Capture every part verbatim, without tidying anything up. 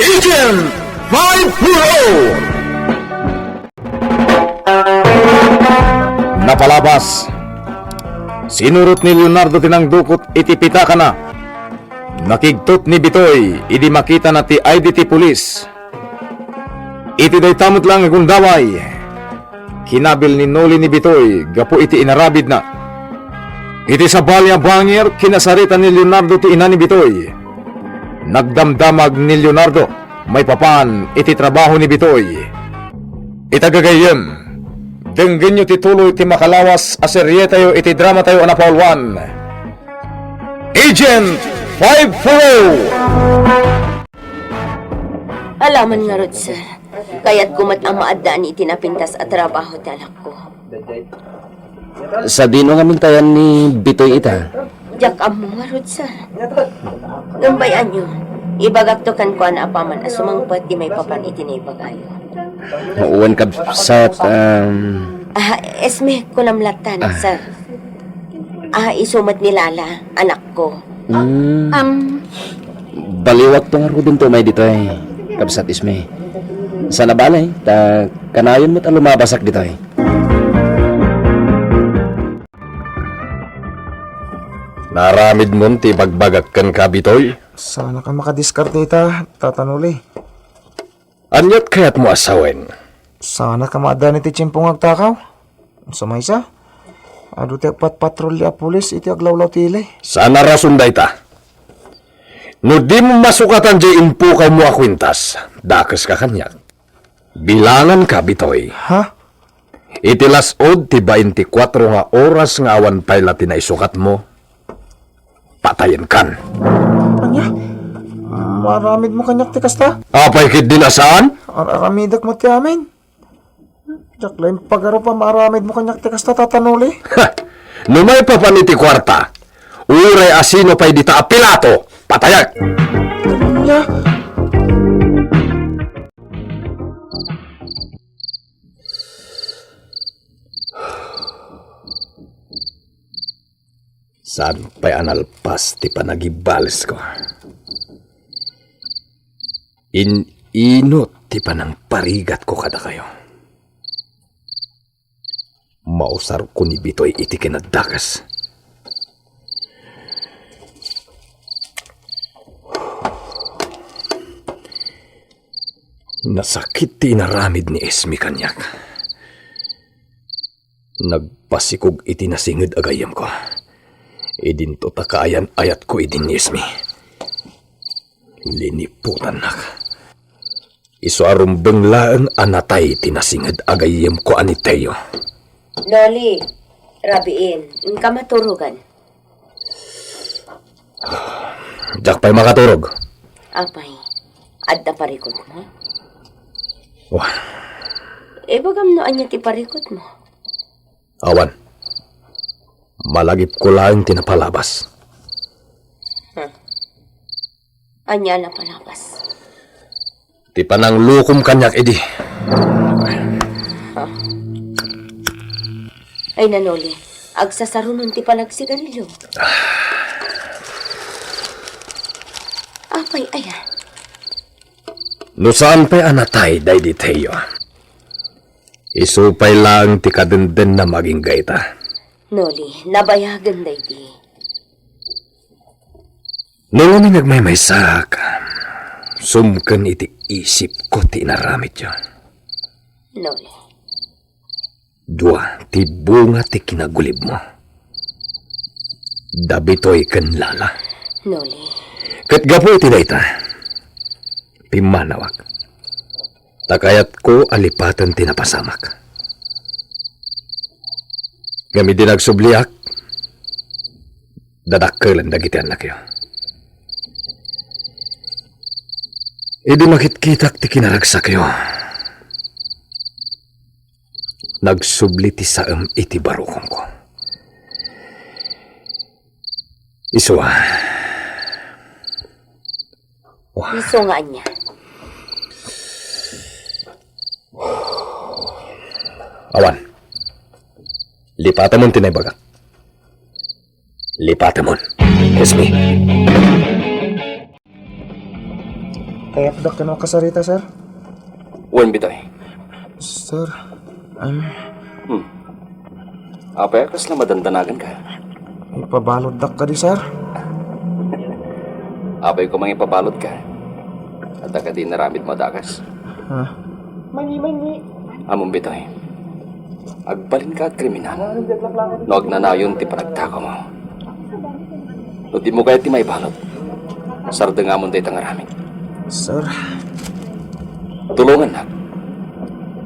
Agent five four oh. Napalabas. Sinurot ni Leonardo ti nangdukot iti pitakana. Nakigtot ni Bitoy idi makitana ti I D ti pulis. Iti dayta met laeng a gundaway, kinabil ni Noli ni Bitoy gapu iti inaramidna. Iti sabali a bangir, kinasaritan ni Leonardo ti ina ni Bitoy. Nagdamdamag ni Leonardo maipapan iti trabaho ni Bitoy. Ita gagayyem, denggenyo ti tuloy ti makalawas a serietayo iti dramatayo a napauluan, Agent five four oh. Alaman ngarud, sir. Kayatko met a maaddaan iti napintas a trabaho ti anakko. Sadino ngamin ta yan ni Bitoy ita? Diak ammo ngarud, sir. Ngem bay-anyo, ibagakto kenkuana apaman a sumangpet ti maipapan iti naibagayo. Wen, kabsat, um, Ah, Esme, kunam lattan, Ah. sir. Ah, isu met ni Lala, anakko. Mm. Am. Baliwakto ngaruden ti umay ditoy, kabsat Esme. Saan a bale, ta kanayon met a lumabasak ditoy. Naaramidmon ti ibagbagak kenka, Bitoy? Saanak a makadiskarte ita, Tata Noli. Aniat kayatmo a sawen? Saanak a maaddaan iti tiempo nga agtakaw. Sa maysa, adu ti agpatpatrolya a pulis iti aglawlaw ti ili. Saan a rason dayta. No dimo masukatan diay impukawmo a kuentas, dakeska kaniak. Bilanganka, Bitoy. Ha? Iti las-ud ti bainti kuatro nga oras nga awan pay la ti naisukatmo, patayenkan. Ania? Maaramidmo kaniak ti kasta? Apay ketdin a saan? Ar-aramidek met ti amin. Diak la impagarup a maaramidmo kaniak ti kasta, Tata Noli. Ha! No maipapan iti kuarta, uray a sino pay dita a Pilato, patayek! Ania? Saan pay a nalpas ti panagibalesko. In-inut ti panangparigatko kadakayo. Mausarko ni Bitoy iti kinadakes. Nasakit ti inaramid ni Esme kaniak. Nagpasikog iti nasinged a gayyemko. Idinto ta kaayan-ayatko idi ni Esme. Liniputannak. Isu a rumbeng laeng a natay ti nasinged a gayyemko a ni Teo. Noli, rabiin, inka maturogan. Diak pay makaturog. Apay, adda parikutmo? Wah. Ibagam no ania ti parikutmo. Awan. Malagipko laeng ti napalabas. Hmm. Ania a napalabas? Ti pananglukom kaniak idi. Ay, Noli, agsasarunon ti panagsigarilio. Apay aya? No saan pay a natay daydi Teo, isu pay laeng ti kadendennam agingga ita. Noli, nabayagen daydi. No ngamin nagmaymaysaak, sumken iti isipko ti inaramidyo. Noli. Dua ti bunga ti kinagulibmo. Da Bitoy ken Lala. Noli. Ket gapu iti dayta, pimmanawak. Ta kayatko a lipaten ti napasamak. Ngem idi nagsubliak, dadakkelen dagiti annakyo. Idi makitkitak ti kinaragsakyo, nagsubli ti saem iti barukomko. Isu a. Isu nga ania? Awan. Lipatemon ti naibagak. Lipatemon. Esme. Kayatdak kano kasarita, sir? Wen, Bitoy. Sir, I'm Hmm. Apay a kasla madandanagan ka? Ipabaluddak kadi, sir? Apay ko mangipabalud ka? Adda kadi inaramid mo a dakes? Ha? Ammom, Bitoy. Agbalinka a kriminal no agnanayon ti panagtakaw mo. No dimo kayat ti maibalud, sardengamon dayta nga aramid. Sir. Tulongannak,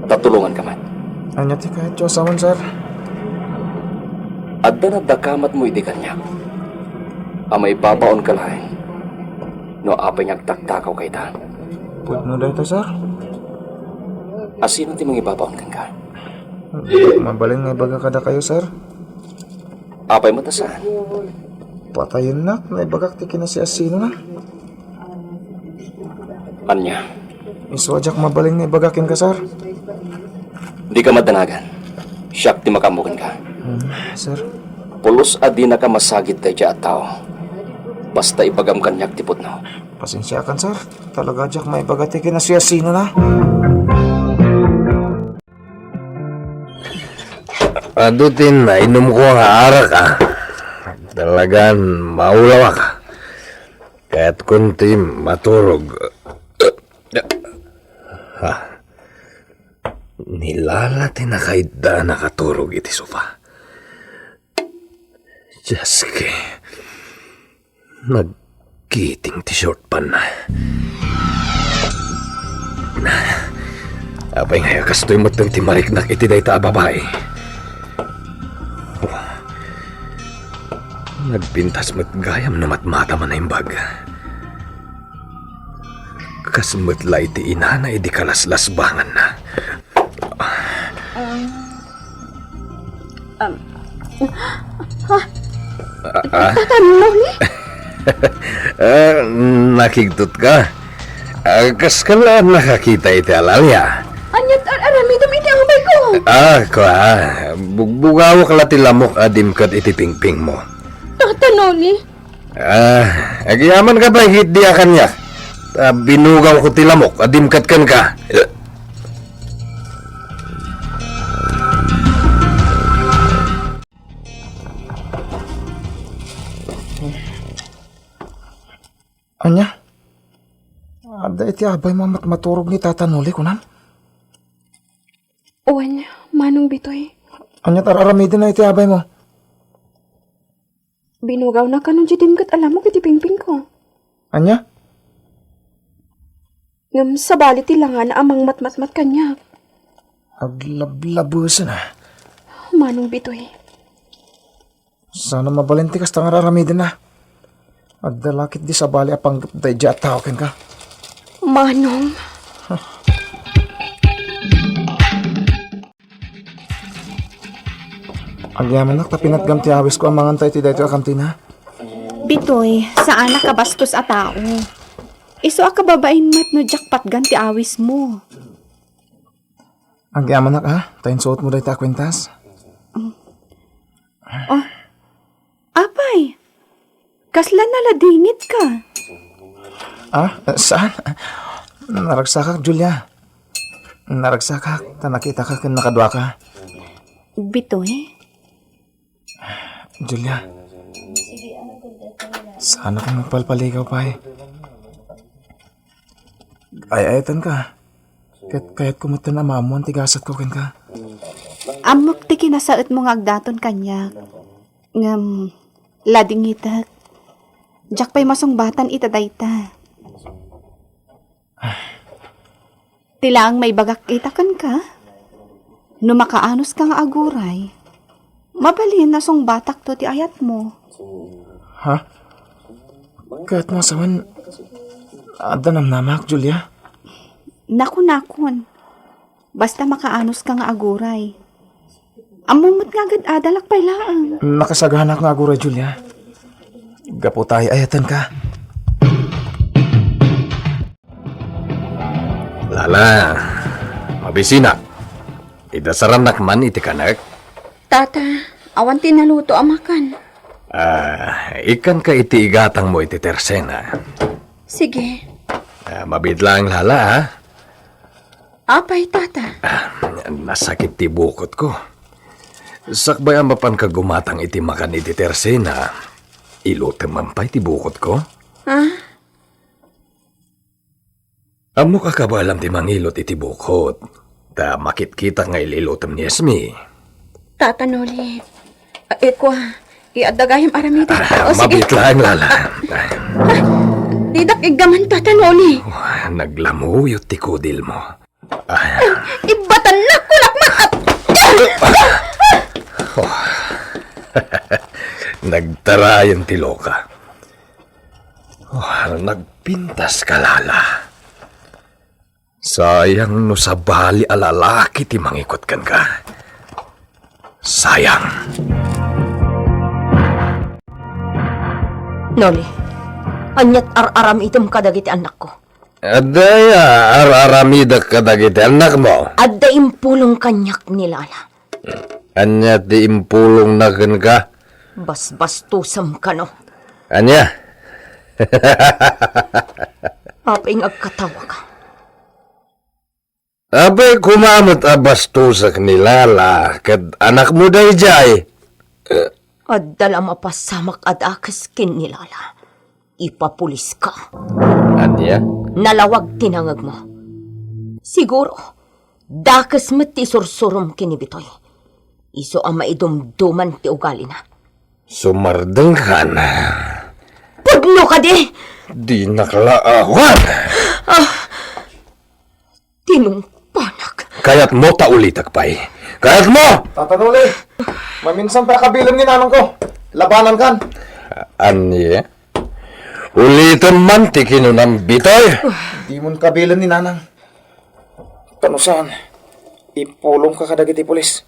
ta tulonganka met. Ania ti kayatyo a sawen, sir? Adda nadakamatmo idi kaniak a maibabaonka laeng no apay nga agtaktakawka ita. Pudno dayta, sir. A sino ti mangibabaon kenka? Mabalin nga ibaga kadakayo, sir. Apay met a saan? Patayennak no ibagak ti kinasiasinona. Ania? Isu a diak mabalin nga ibaga kenka, sir. Dika madanagan. Siak ti makaammo kenka. Hmm, sir. Pulos a dinaka masagid daydiay a tao. Basta ibagam kaniak ti pudno. Pasensiakan, sir. Talaga diak maibaga ti kinasiasinona. Adu ti nainumko nga arak, a. Talagan maulawak, a. Kayatkon ti maturog. Ha? Ni Lala ti nakaidda a nakaturog iti sofa. Jaske. Nagkiting ti short pantna. Apay nga aya kastoy metten ti mariknak iti dayta a babai? Nagpintas met gayam no matmatam a naimbag. Kas met la iti inana idi kalaslasbanganna. Um, um, ha? Ah, ah? Tata Noli? Ah, nakigtot ka? Ah, kas ka la nakakita iti alalia? Ania't ar-aramidem iti abay ko? Ah, kua, bugbugawak la ti lamok a dimket iti pingping mo. Tata Noli? Ah, agyamanak pay ketdi a kaniak. Ta binugawko ti lamok a dimket kenka. Ania? Adda iti abaymo a matmaturog ni Tata Noli, kunam? Wen, Manong Bitoy. Ania't ar-aramidenna iti abaymo? Binugawna kano diay dimket a lamok iti pingpingko. Ania? Ngem sabali ti langana a mangmatmatmat kaniak. Aglablabesen, a. Manong Bitoy. Saan a mabalin ti kasta nga ar-aramidenna. Adda la ketdi sabali a panggep daydiay a tao kenka. Manong. Agyamanak ta pinatgam ti awisko a manganta iti daytoy a kantina. Bitoy, saanak a bastos a tao. Isu a kababain met no diak patgan ti awismo. Agyamanak, a, ta insuotmo dayta a kuentas. Oh. Apay, kasla naladingitka? Ah, saan? Naragsakak, Julia. Naragsakak, ta nakitak ken nakaduaka. Bitoy? Julia, saanak a mangpalpaligaw pay. Ay-ayatenka. Ket kayatko metten a maammoan ti gasatko kenka. Ammok ti kinasaetmo nga agdaton kaniak. Ngem, ladingitek. Diak pay masungbatan ita dayta. Ti laeng maibagak ita kenka, no makaanuska nga aguray, mabalin a sungbatakto ti ayatmo. Ha? Kayatmo a sawen, adda namnamak, Julia? Nakunakon, basta makaanuska nga aguray. Ammom met nga agad-adalak pay laeng. Nakasaganak nga aguray, Julia. Gapu ta ay-ayatenka. Lala, mabisinak. Idasarannak man iti kanek? Tata, awan ti naluto a makan. Ah, ikkanka iti igatangmo iti tersena. Sige. Ah, mabiit laeng, Lala, ha? Apay, Tata? Ah, nasakit ti bukotko. Sakbay a mapanka gumatang iti makan iti tersena, ilutem man pay ti bukotko. Ah? Ammok a kabaelam ti mangilot iti bukot, ta makitkitak nga ililutem ni Esme. Tata Noli, ikua, iadda gayam aramidek. Ah, o, sige. Mabiit laeng, Lala. Ah, didak iggaman, Tata Noli. Oh, naglamuyot ti kudilmo. Ah. Ibatannak, kunak man. Nagtarayen ti loka. Oh, nagpintas ka, Lala. Sayang no sabali a lalaki ti mangikut kenka. Sayang. Noli, aniat ar-aramidem kadagiti annakko? Adda aya ar-aramidek kadagiti annakmo? Adda impulong kaniak ni Lala. Ania ti impulongna kenka? Basbastosem kano. Ania? Apay nga agkatawaka? Apay koma met a bastosek ni Lala ket anakmo daydiay? Adda la mapasamak a dakes ken ni Lala. Ipapuliska. Ania? Nalawag ti nangegmo. Siguro, dakes met ti isursurom ken ni Bitoy. Isu a maidumduman ti ugalina. Sumardengkan. Pudno kadi! Dinak la awan! Ah, tinungpanak. Kayatmo ta ulitek pay? Kayatmo? Tata Noli, maminsan pay a kabilem ni nanangko. Labanankan. Ania? Ulitem man ti kinunam, Bitoy. Dimon kabilem ni nanang. Kano saan, ipulongka kadagiti pulis.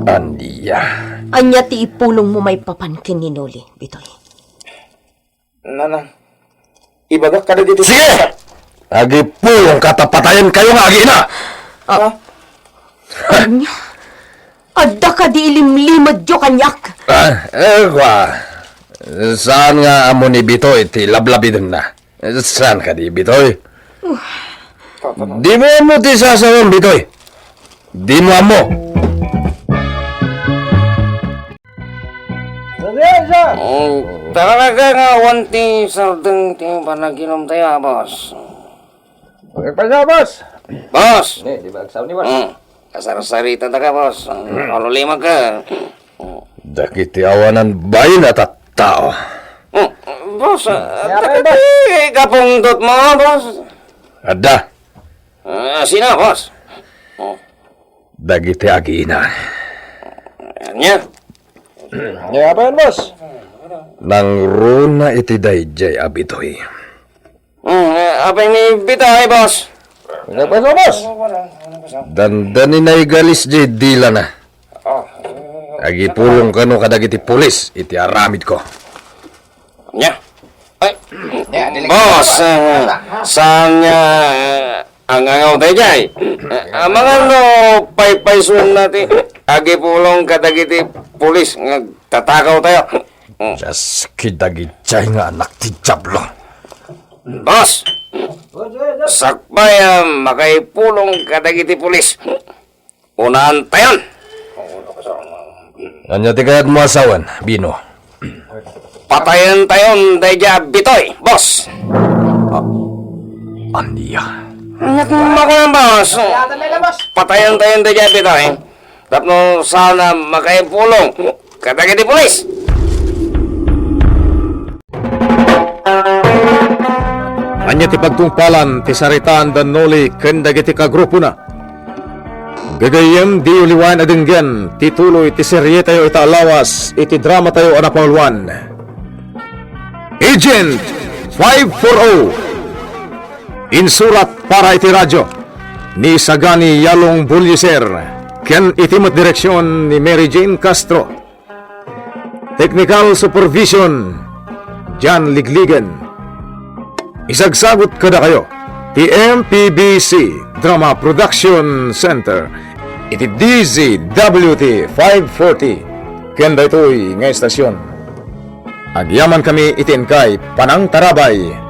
Ania? Ania ti ipulongmo maipapan ken ni Noli, Bitoy? Nanang, ibagak kadagiti... Sige! Agipulongka ta patayenkayo nga agiina! Ah. Ha? Ania? Adda kadi ilimlimedyo kaniak? Ah, eh, kua. Saan nga ammo ni Bitoy ti lablabidenna? Saan kadi, Bitoy? Dimo ammo ti sasawem, Bitoy. Dimo ammo. Oh, talaga nga awan ti sardeng ti panaginumtayo, ah, boss. Pagpasa, boss. Boss! Ni, di ba agsaw ni boss? Hmm. Kasarsarita ta ka, boss. Hmm. Alulimag ka. Hmm. Dagiti awanan bain a tattao. Hmm. Boss, ah, Kaya kayo, boss. Dagiti kapungtot mo, boss. Adda. Ah, sino, boss? Hmm. Dagiti agiina. Ania? Kaya pa yan, boss. Nangruna iti daydiay a Bitoy. Hmm, eh, apay ni Bitoy, boss? Ano pa sa, boss? Dandani naigalis di dilana. Agipulong kano kadagiti pulis iti aramidko. Nia? Ay, boss, eh, saan nga, eh, ang angaw tayo jay? Eh, amangan no paypaysuan na ti agipulong kadagiti pulis nga tatakaw tayo. Dios, kidagijay nga anak ti Diablo. Boss, sakbay a makaipulong kadagiti pulis. Unaan tayon. Ania ti kayatmo a sawen, Bino? Patayen tayon daydiay a Bitoy, boss. Ah, ania? Ania ti makuan, boss? Patayen tayon daydiay a Bitoy. Tapno saan a makaipulong kadagiti pulis. Ania ti pagtungpalan ti saritaan da Noli ken dagiti kagrupona? Gagayyem, diyo liwayan a denggen ti tuloy ti serietayo ita a lawas iti dramatayo a napauluan, Agent five four oh. Insurat para iti radyo ni Sagani Yalong Buliser ken iti met direksion ni Mary Jane Castro. Technical supervision, John Ligligan. Isagsagut kadakayo ti M P B C Drama Production Center iti D Z W T five forty ken daytoy nga estasion. Agyamankami iti inkay panangtarabay.